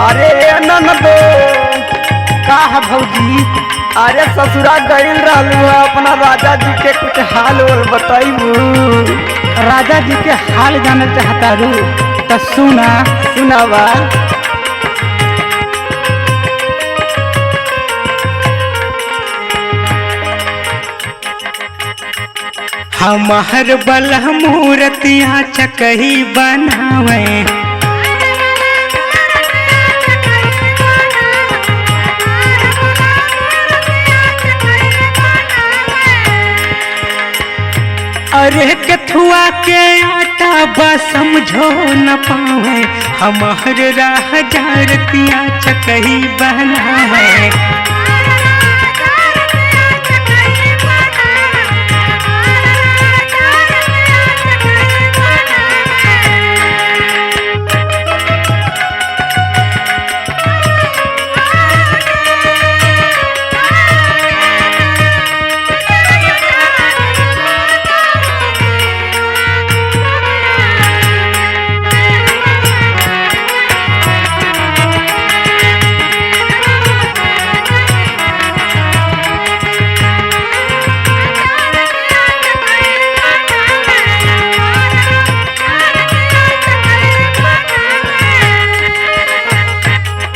अरे ननदो। का है भौजी? अरे ससुरा गइल रहलू है, अपना राजा जी के कुछ हाल वाल बताइबू। राजा जी के हाल जानल चाहता रू त सुना। सुनावा। हमार बल मूर्तियाँ चकही बनावे, अरे कथुआ के आटा बा समझो न पावे, हमार राह जारतियाँ चकही बनावे।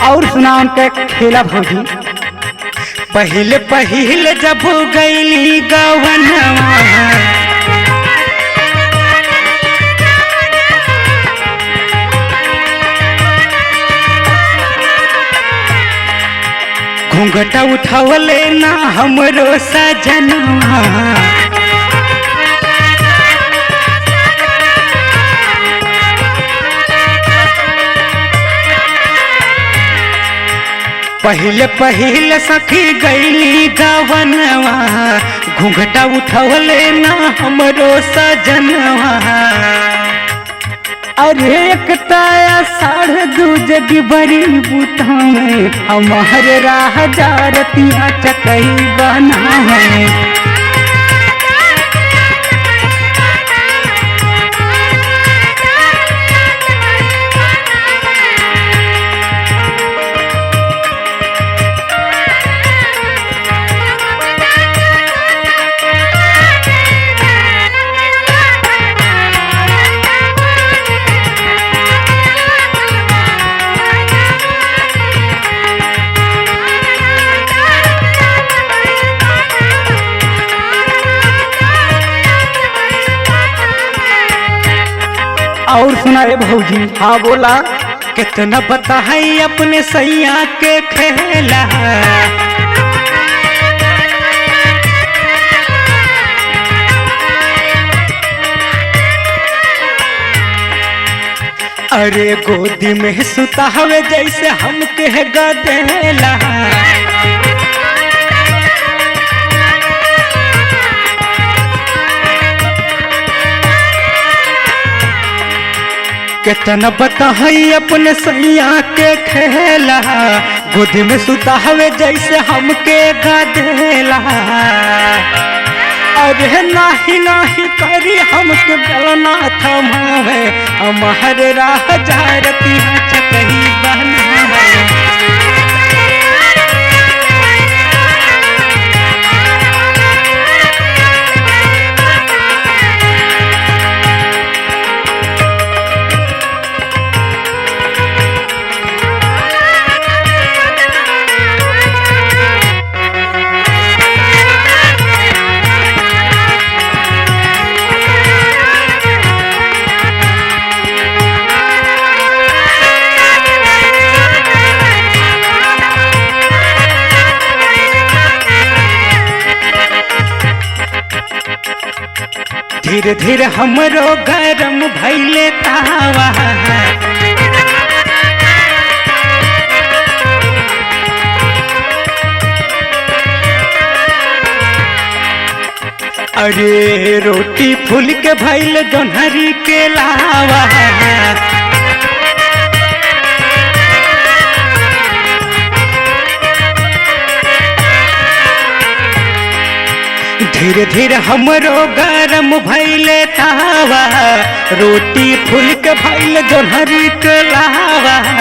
और सुना उनके खेला भौजी। पहले पहले जब गईली गवनवा, घूंघटा उठावले ना हमरो सजनवा। पहले पहले सखी गईली गवनवा, घूंघटा उठवले ना हमरो सजनवा। अरे एक ताया साढ़े दूज बरी बुतावे, हमार राह जारतिया चकई बनावे। और सुना रे भौजी। हाँ बोला। कितना बताई अपने सैया के खेला, अरे गोदी में सुतावे जैसे हमके गदेला। कितना बताई अपने सैया के खेला, गोदी में सुतावे जैसे हमके गदेला। अरे नाही नाही करी हमके बेलना थमावे, हमार राह जारतिया चकही बनावे। धीरे धीरे हमरो गरम भैले तावा, अरे रोटी फूल के भैल दोनहरी के लावा। धीरे धीरे हमरो गरम भैले तावा, रोटी फूल के भैल जोन्हरी के लावा।